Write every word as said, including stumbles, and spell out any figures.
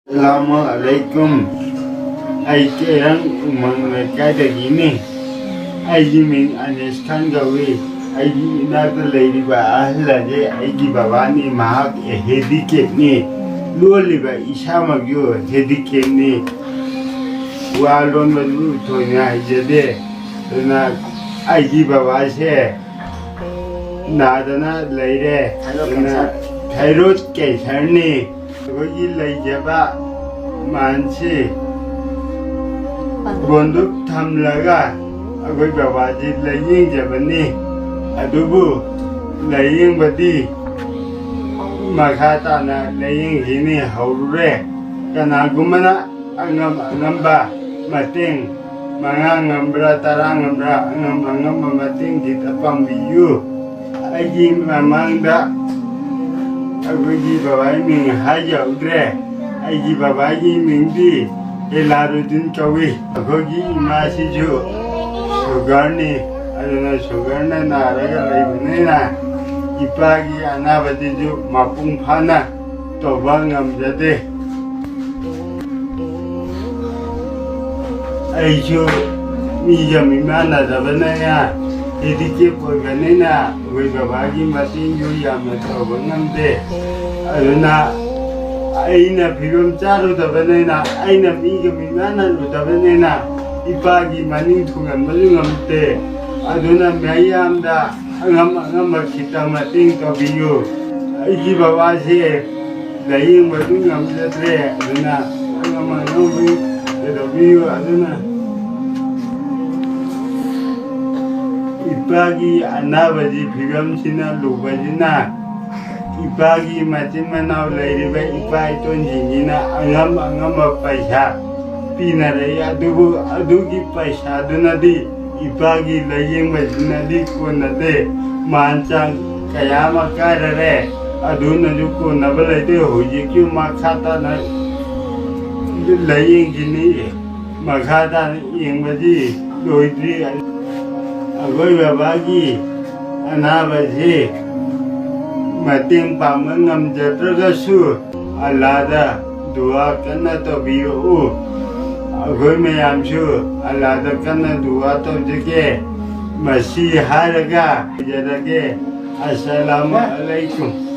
ꯑꯁꯂꯥꯃꯨ ꯑꯂꯩꯀꯨꯝ꯫ ꯑꯩ ꯀꯦꯔꯪ ꯎꯃꯪ ꯂꯩꯀꯥꯏꯗꯒꯤꯅꯤ꯫ ꯑꯩꯒꯤ ꯃꯤꯡ ꯑꯅꯤꯁ ꯈꯥꯟ ꯀꯧꯏ꯫ ꯑꯩꯒꯤ ꯏꯅꯥꯛꯇ ꯂꯩꯔꯤꯕ ꯑꯍꯜ ꯑꯁꯦ ꯑꯩꯒꯤ ꯕꯕꯥꯅꯤ꯫ ꯃꯍꯥꯛ ꯍꯦꯟꯗꯤꯀꯦꯞꯅꯤ꯫ ꯂꯣꯜꯂꯤꯕ ꯏꯁꯥꯃꯛꯁꯨ ꯍꯦꯟꯗꯤꯀꯦꯞꯅꯤ꯫ ꯋꯥ ꯂꯣꯟꯕꯗꯨ ꯊꯣꯏꯅ ꯍꯩꯖꯗꯦ꯫ ꯑꯗꯨꯅ ꯑꯩꯒꯤ ꯕꯕꯥꯁꯦ ꯅꯥꯗꯅ ꯂꯩꯔꯦ꯫ ꯊꯥꯏꯔꯣꯏꯗ ꯑꯗꯨꯅ ꯀꯦꯟꯁꯔ꯫ ꯊꯥꯏꯔꯣꯏꯗ ꯀꯦꯟꯁꯔꯅꯤ꯫ ꯑꯩꯈꯣꯏꯒꯤ ꯂꯩꯖꯕ ꯃꯥꯟꯁꯤ ꯕꯣꯟꯗꯨꯛ ꯊꯝꯂꯒ ꯑꯩꯈꯣꯏ ꯕꯕꯥꯁꯤ ꯂꯥꯏꯌꯦꯡꯖꯕꯅꯤ꯫ ꯑꯗꯨꯕꯨ ꯂꯥꯏꯌꯦꯡꯕꯗꯤ ꯃꯈꯥ ꯇꯥꯅ ꯂꯥꯏꯌꯦꯡꯈꯤꯅꯤ ꯍꯧꯔꯨꯔꯦ꯫ ꯀꯅꯥꯒꯨꯝꯕꯅ ꯑꯉꯝ ꯑꯉꯝꯕ ꯃꯇꯦꯡ, ꯃꯉꯥ ꯉꯝꯕ꯭ꯔꯥ, ꯇꯔꯥ ꯉꯝꯕ꯭ꯔꯥ, ꯑꯉꯝ ꯑꯉꯝꯕ ꯃꯇꯦꯡ ꯈꯤꯇ ꯄꯥꯡꯕꯤꯌꯨ꯫ ꯑꯩꯒꯤ ꯃꯃꯥꯡꯗ ꯑꯩꯈꯣꯏꯒꯤ ꯕꯕꯥꯒꯤ ꯃꯤꯡ ꯍꯥꯏꯖꯍꯧꯗ꯭ꯔꯦ꯫ ꯑꯩꯒꯤ ꯕꯕꯥꯒꯤ ꯃꯤꯡꯗꯤ ꯍꯤꯂꯥꯔꯨꯗꯤꯟ ꯀꯧꯏ꯫ ꯑꯩꯈꯣꯏꯒꯤ ꯏꯃꯥꯁꯤꯁꯨ ꯁꯨꯒꯔꯅꯤ꯫ ꯑꯗꯨꯅ ꯁꯨꯒꯔꯅ ꯅꯥꯔꯒ ꯂꯩꯕꯅꯤꯅ ꯏꯄꯥꯒꯤ ꯑꯅꯥꯕꯁꯤꯁꯨ ꯃꯄꯨꯡ ꯐꯥꯅ ꯇꯧꯕ ꯉꯝꯖꯗꯦ꯫ ꯑꯩꯁꯨ ꯃꯤꯒ ꯃꯤꯃꯥꯟꯅꯗꯕꯅꯤꯅ, ꯍꯦꯟꯗꯤꯀꯦꯞ ꯑꯣꯏꯕꯅꯤꯅ ꯑꯩꯈꯣꯏ ꯕꯕꯥꯒꯤ ꯃꯇꯦꯡꯁꯨ ꯌꯥꯝꯅ ꯇꯧꯕ ꯉꯝꯗꯦ꯫ ꯑꯗꯨꯅ ꯑꯩꯅ ꯐꯤꯕꯝ ꯆꯥꯔꯨꯗꯕꯅꯤꯅ, ꯑꯩꯅ ꯃꯤꯒ ꯃꯤꯃꯥꯟꯅꯔꯨꯗꯕꯅꯤꯅ ꯏꯄꯥꯒꯤ ꯃꯅꯤꯡ ꯊꯨꯡꯍꯟꯕꯁꯨ ꯉꯝꯗꯦ꯫ ꯑꯗꯨꯅ ꯃꯌꯥꯝꯗ ꯑꯉꯝ ꯑꯉꯝꯕ ꯈꯤꯇ ꯃꯇꯦꯡ ꯇꯧꯕꯤꯌꯨ꯫ ꯑꯩꯒꯤ ꯕꯕꯥꯁꯦ ꯂꯥꯏꯌꯦꯡꯕꯗꯨ ꯉꯝꯖꯗ꯭ꯔꯦ꯫ ꯑꯗꯨꯅ ꯑꯉꯝ ꯑꯉꯝꯕ ꯀꯩꯗꯧꯕꯤꯌꯨ꯫ ꯑꯗꯨꯅ ꯏꯄꯥꯒꯤ ꯑꯅꯥꯕꯁꯤ, ꯐꯤꯕꯝꯁꯤꯅ ꯂꯨꯕꯁꯤꯅ ꯏꯄꯥꯒꯤ ꯃꯆꯤꯟ ꯃꯅꯥꯎ ꯂꯩꯔꯤꯕ ꯏꯄꯥ ꯏꯇꯣꯟꯁꯤꯡꯁꯤꯅ ꯑꯉꯝ ꯑꯉꯝꯕ ꯄꯩꯁꯥ ꯄꯤꯅꯔꯛꯏ꯫ ꯑꯗꯨꯕꯨ ꯑꯗꯨꯒꯤ ꯄꯩꯁꯥꯗꯨꯅꯗꯤ ꯏꯄꯥꯒꯤ ꯂꯥꯏꯌꯦꯡꯕꯁꯤꯅꯗꯤ ꯀꯣꯟꯅꯗꯦ꯫ ꯃꯥꯟ ꯆꯥꯡ ꯀꯌꯥ ꯑꯃ ꯀꯥꯏꯔꯔꯦ꯫ ꯑꯗꯨꯅꯁꯨ ꯀꯣꯟꯅꯕ ꯂꯩꯇꯦ꯫ ꯍꯧꯖꯤꯛꯁꯨ ꯃꯈꯥ ꯇꯥꯅ ꯂꯥꯏꯌꯦꯡꯈꯤꯅꯤ꯫ ꯃꯈꯥ ꯇꯥꯅ ꯌꯦꯡꯕꯗꯤ ꯂꯣꯏꯗ꯭ꯔꯤ꯫ ꯑꯩꯈꯣꯏ ꯕꯕꯥꯒꯤ ꯑꯅꯥꯕꯁꯤ ꯃꯇꯦꯡ ꯄꯥꯡꯕ ꯉꯝꯖꯗ꯭ꯔꯒꯁꯨ ꯑꯜꯂꯥꯗ ꯗꯨꯋꯥ ꯀꯟꯅ ꯇꯧꯕꯤꯔꯛꯎ꯫ ꯑꯩꯈꯣꯏ ꯃꯌꯥꯝꯁꯨ ꯑꯜꯂꯥꯗ ꯀꯟꯅ ꯗꯨꯋꯥ ꯇꯧꯖꯒꯦ꯫ ꯃꯁꯤ ꯍꯥꯏꯔꯒ ꯂꯣꯏꯖꯔꯒꯦ꯫ ꯑꯁꯂꯥꯃꯨ ꯑꯂꯩꯀꯨꯝ꯫